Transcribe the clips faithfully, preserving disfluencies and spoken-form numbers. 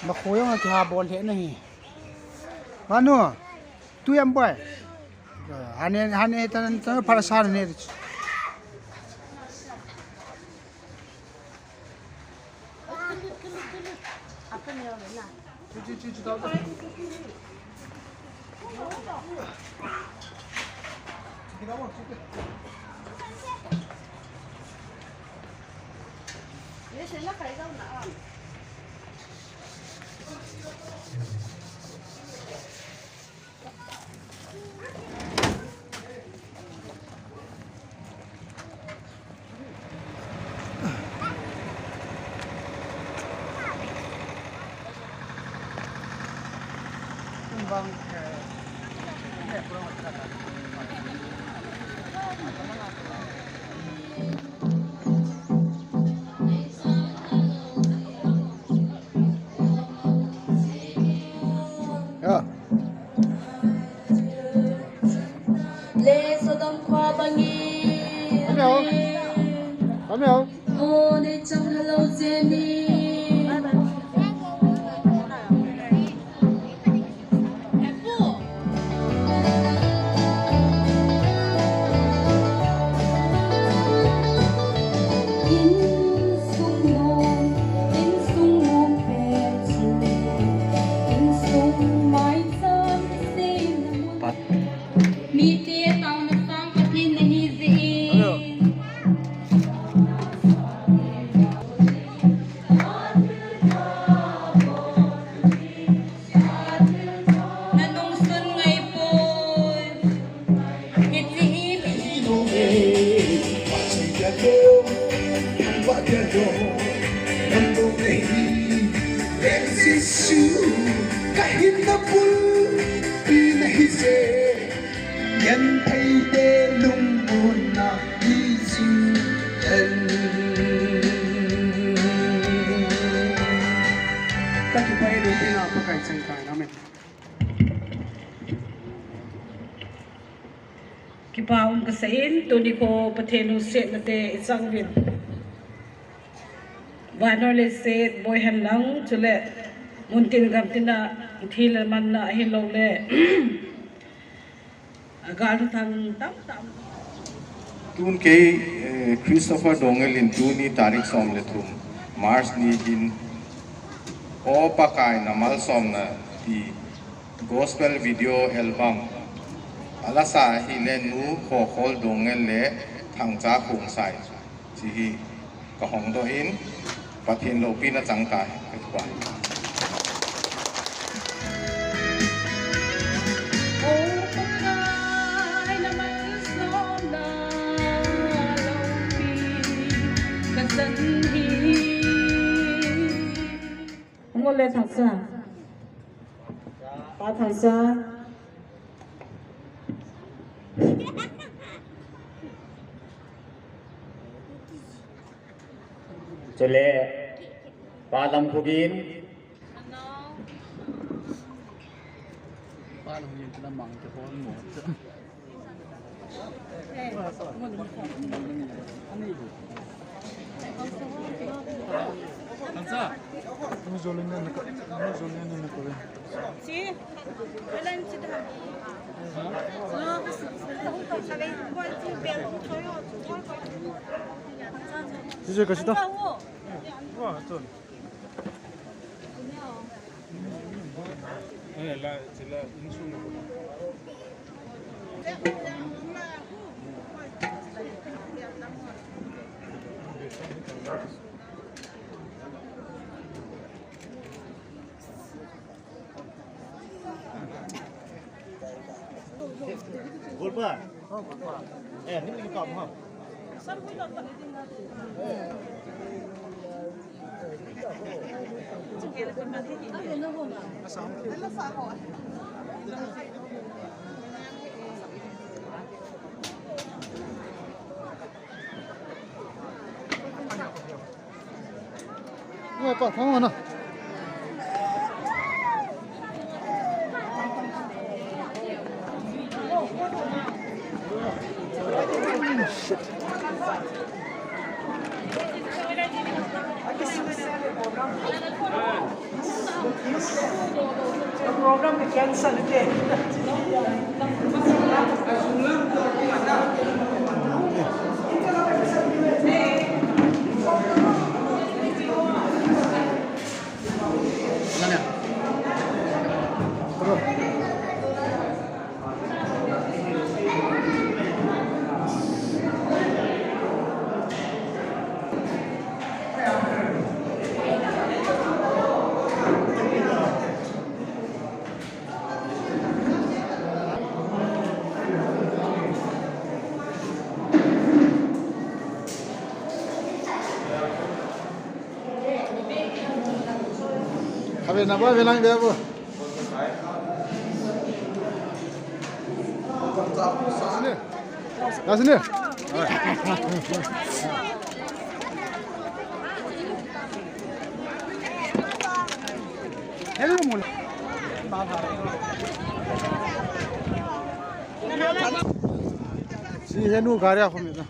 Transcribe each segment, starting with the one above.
Makho jong akiha bol lheh na hi. Manu, tu jam boy. Hane, hane, tan, tan, para sa ne. Ya. Le Sodom khua bangin. Amiao. Amiao. Mo ne chang hello Jenny. Mite taona sang Pathen nahi jeh in. Nanungsun ngai poi. Hiche hi Jesu, kahinna bulpi nahi je. Gentheite lungmonna hi jing hen. Kakipah e, lungpina Pakai chang tai. Amen. Kipa um kasah in, tuni kho Pathen lungsetna te i chang uvin. Vannoi leiset boi hen lang, chule muntin gamtin a, thil manna ahilou le, agal thang tam tam. Tun kei, eh, Christopher Dongel in tuni tarik som le thum, March ni hin, O Pakai na malsomna ti gospel video album ala sa ahile Nu Khokhol Dongel le Thangcha Khongsai. Hiche hi kahongdoh in, Pathen loupina chang tai, kakipah e. Hung o le Thangcha. Pa Thangcha. Chule, Pa Lamkhogin. Golpa. Eh, ni ni kam ha. Oi, pa, tang na. Shit. Program ke cancel te. Abe, naba, abe, lang, abe, abe. Sini. Lah sini. Hello, mula. Si henu gari aku minta.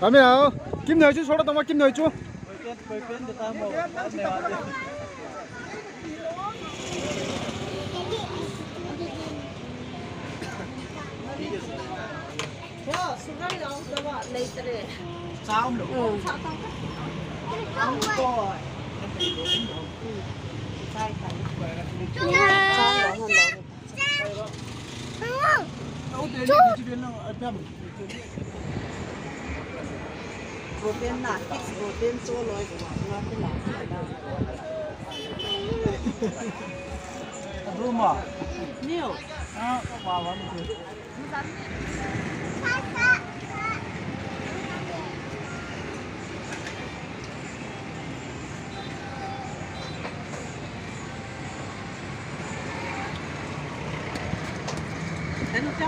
Kami ao. Kim noi chu, sora tama kim noi chu. Protein na, kids protein cho loi ko ma ko la. Adu ma. Niu. Ah, wa wa ni.